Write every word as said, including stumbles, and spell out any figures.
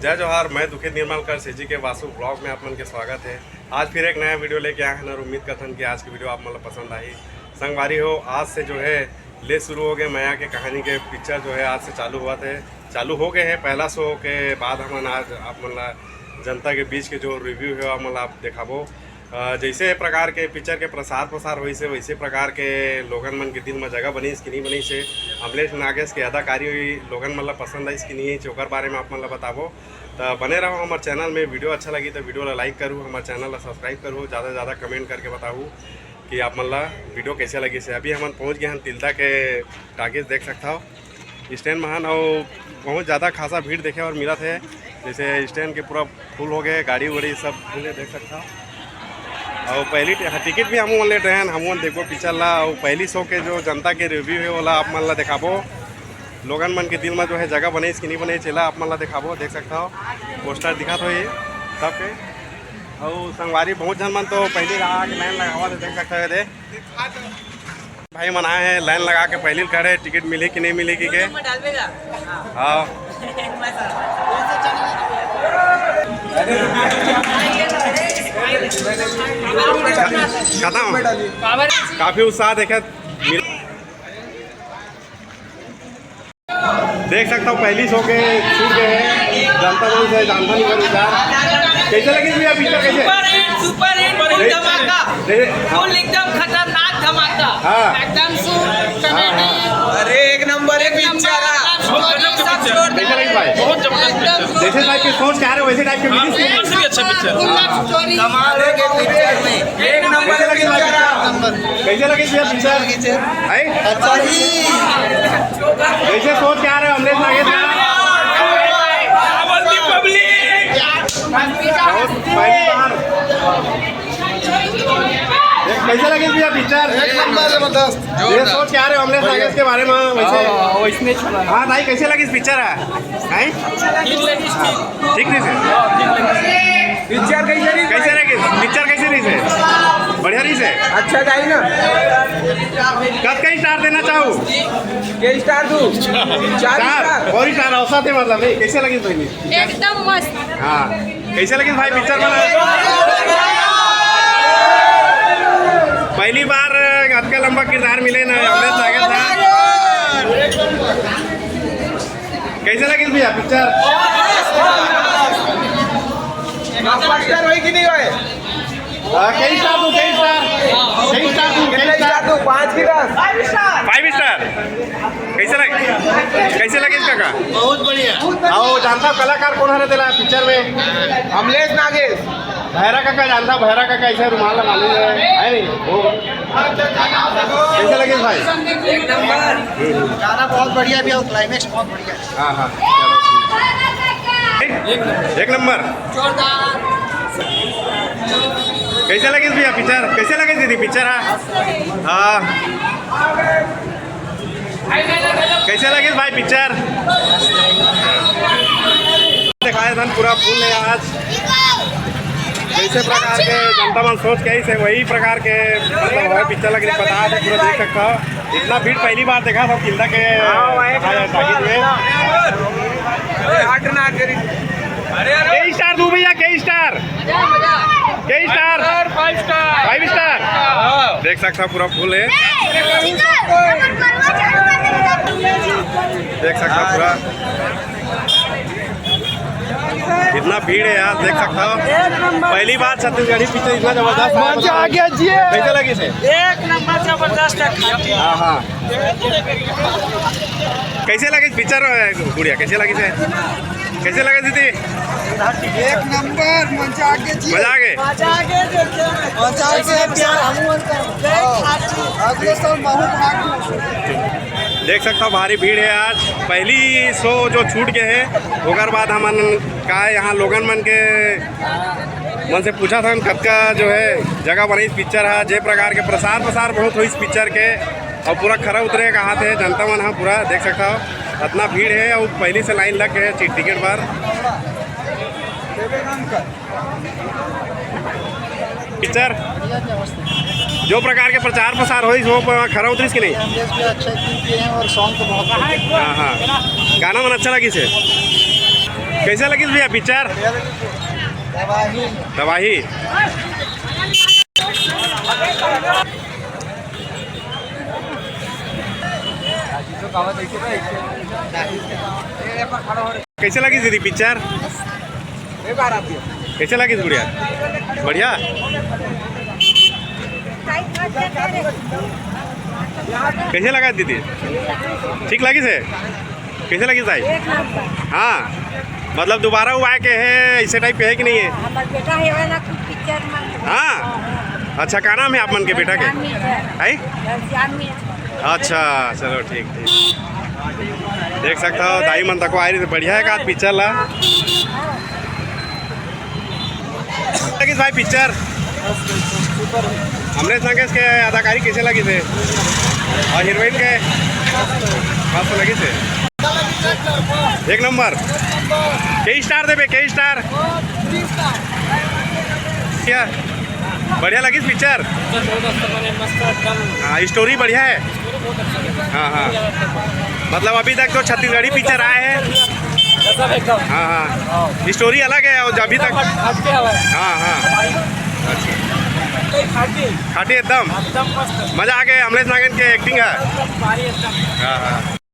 जय जोहार, मैं दुखित निर्मलकर सेजी के वासु ब्लॉग में आप मन के स्वागत है। आज फिर एक नया वीडियो लेके आए हैं और उम्मीद करथन कि आज की वीडियो आप मन ला पसंद आही। संगवारी हो, आज से जो है ले शुरू हो गए मया के कहानी के पिक्चर जो है आज से चालू हुआ थे, चालू हो गए हैं। पहला शो के बाद हमन आज आप मन ला जनता के बीच के जो रिव्यू है आप मन ला आप दिखाबो। अ, जैसे प्रकार के पिक्चर के प्रसार प्रसार होइस हे, वैसे प्रकार के लोगन मन के दिल म जगह बनिस कि नहीं बनिस हे, अमलेश नागेश के अदाकारी लोगन मन ला पसंद आइस कि नहीं आइस, ओकर बारे में आप मन ला बताबो। त बने रहो हमर चैनल में। वीडियो अच्छा लगी त वीडियो ला लाइक करू, हमर चैनल ला सब्सक्राइब करू, ज़्यादा से ज़्यादा कमेंट करके बताहू कि आप मन ला वीडियो कैसे लगिस हे। अभी हमन पहुँच गए हन तिल्दा के टाकीज, देख सकत हव स्टैंड महान अउ बहुत ज़्यादा खासा भीड़ देखे और मिलत हे। जैसे स्टैंड के पूरा फुल हो गए, गाड़ी वाड़ी सब फुल हे, देख सकत हव। अउ पहली टि-, टिकट भी हमन लेत रहेन, हमन देखबो पिक्चर ला। अउ पहली शो के जो जनता के रिव्यू हे ओला आप मन ला दिखाबो। लोगन मन के दिल में जो है जगह बने कि नहीं बने, चेला आप मन ला दिखाबो, देख सकत हव पोस्टर दिखत होही सबके। अउ संगवारी बहुत झन मन तो पहली लगा के लाइन लगावत हे, देख सकत हव एदे। भाई मन आए हैं, लाइन लगा के पहली खड़े, टिकट मिली कि नहीं मिली कि के। हाँ। खत्म। काफी उत्साह देखे। देख सकत हव पहली शो के छूट गए हे जनता मन से जानथन विचार। कैसे लगिस भैया पिक्चर, कैसे? सुपर हिट, सुपर हिट, फुल धमाका। जैसे, हाँ। फुल एकदम खतरनाक धमाका। हाँ। एकदम सुर, हाँ, कॉमेडी। हाँ। अरे एक नंबर हे पिक्चर। कैसे लगिस भाई? बहुत जबरदस्त पिक्चर। जैसे टाइप के सोच के आ रहे हो वैसे टाइप के मिलिस? हाँ, सबसे भी अच्छा पिक्चर। फुल स्टोरी। कमाल हे के पिक्चर में। एक नंबर हे पिक्चर। कैसे लगिस भैया पिक्चर? है? अच्छा ही। कैसे सोच के आ रहे हो अमलेश नागेश? बहुत पहली बार। कैसे लगिस भैया पिक्चर? एक नंबर जबरदस्त। ये सोच के आ रहे हो अमलेश नागेश के बारे में? वैसे हाँ, वैसने छोड़ा। हाँ भाई, कैसे लगिस पिक्चर हे? हैं? ठीक लगिस, ठीक। ठीक रहिस हे? हाँ, ठीक लगिस। पिक्चर कैसे रहिस? कैसे रहिस? पिक्चर कैसे रहिस हे? बढ़िया रहिस हे? अच्छा जाही ना। कतका स्टार देना चाहू? के स्टार दू? चार चार? स्टार। और स्टार औसत हे मतलब, नहीं, कैसे लगिस भाई? एकदम मस्त। हाँ, कैसे लगिस भाई पिक्चर बना? पहली बार अतका लंबा किरदार मिले ना, अमलेश नागेश ला। कैसे लगिस भैया पिक्चर? ब्लॉकबस्टर होही कि नहीं होही? हाँ, के स्टार दू, के स्टार? के स्टार दू, के कितना स्टार? स्टार दू? पाँच की दस? Five star. कैसे लग-, कैसे लगिस काका? बहुत बढ़िया। अउ जानथव कलाकार कोन हरे तेला पिक्चर में? अमलेश नागेश। भैरा काका जानथव, भैरा काका ऐसे रुमाल ला मालूम हे, है नहीं? वो कैसे लगिस भाई? एक नंबर। गाना बहुत बढ़िया भी हे अउ क्लाइमेक्स बहुत बढ़िया हे। हाँ, हाँ, चलो ठीक। एक नंबर। जोरदार। कैसे लगिस भैया पिक्चर? कैसे लगिस दीदी पिक्चर? हाँ, हाँ। कैसे लगिस भाई पिक्चर? दिखाए धन पूरा फुल हे आज। जैसे प्रकार के जनता मन सोच के आइस हे, वही प्रकार के मतलब हे पिक्चर लगिस, पता हे पूरा देख सकत हव। इतना भीड़ पहली बार देखा था तिल्दा के। हाँ, भाई, हाँ, टाकीज में। हट ना, तेरी। के स्टार दू भैया, के स्टार। के star? Five star. Five star. हाँ। देख सकत हव पूरा फुल हे। देख सकत हव पूरा। इतना भीड़ हे यार, देख सकत हव। पहली बार छत्तीसगढ़ी पिक्चर इतना जबरदस्त हे। मजा आ गया जी। कैसे लगिस हे? एक नंबर जबरदस्त हे। हाँ, हाँ। कैसे लगिस पिक्चर, गुड़िया, कैसे लगिस हे? कैसे लगिस दीदी? एक नंबर, मजा आ गया जी। मजा आ गया? मजा आ गया, देखे में। मजा आ गया, प्यार हम लोग का। जय छाती। अगले साल महू भाग। देख सकत हव भारी भीड़ हे आज। पहली शो जो छूट गए हे, ओकर बाद हमन का यहाँ लोगन मन के मन से पूछत हन कतका जो हे जगह बनिस पिक्चर हा, जे प्रकार के प्रसार प्रसार बहुत होइस पिक्चर के, अउ पूरा खरा उतरे कहात हे जनता मन हा पूरा देख सकत हव, अतना भीड़ हे अउ पहली से लाइन लग गए हे टिकट बर। पिक्चर जो प्रकार के प्रचार प्रसार होइस वो प-, खरा उतरिस कि नहीं? हम भी अच्छा एक्टिंग किए हैं और सॉन्ग तो बहुत बढ़िया। हाँ, हाँ, गाना मन अच्छा लगिस हे। कैसे लगिस भैया पिक्चर? तबाही। कैसे लगिस दीदी पिक्चर? कैसे लगिस गुड़िया? बढ़िया। कैसे लगा दीदी? ठीक लगिस हे? कैसे लगिस दाई? एक नंबर। हाँ, मतलब दोबारा वो आए के हे, ऐसे टाइप के हे कि नहीं हे? हमार बेटा हे वाला कुछ पिक्चर में। हाँ, अच्छा, का नाम हे आप मन के बेटा के? घनश्याम मिश्रा। है? घनश्याम मिश्रा। अच्छा, चलो ठीक, ठीक। देख सकता हो दाई मन तको आए रही, तो बढ़िया हे का पिक्चर ला। लगिस भाई पिक्चर? अमरेश नागेश के अदाकारी कैसे लगिस हे? और हीरोइन के? मस्त लगिस हे। एक नंबर। के स्टार देबे, के स्टार? क्या बढ़िया लगिस पिक्चर? हाँ, स्टोरी बढ़िया हे। हाँ, हाँ। मतलब अभी तक तो छत्तीसगढ़ी पिक्चर आए हे। हाँ, हाँ। स्टोरी अलग हे और अभी तक। हाँ, हाँ। अच्छा। खाटी एकदम। मजा आ गया, अमरेश नागेश के एक्टिंग हे। हाँ, हाँ।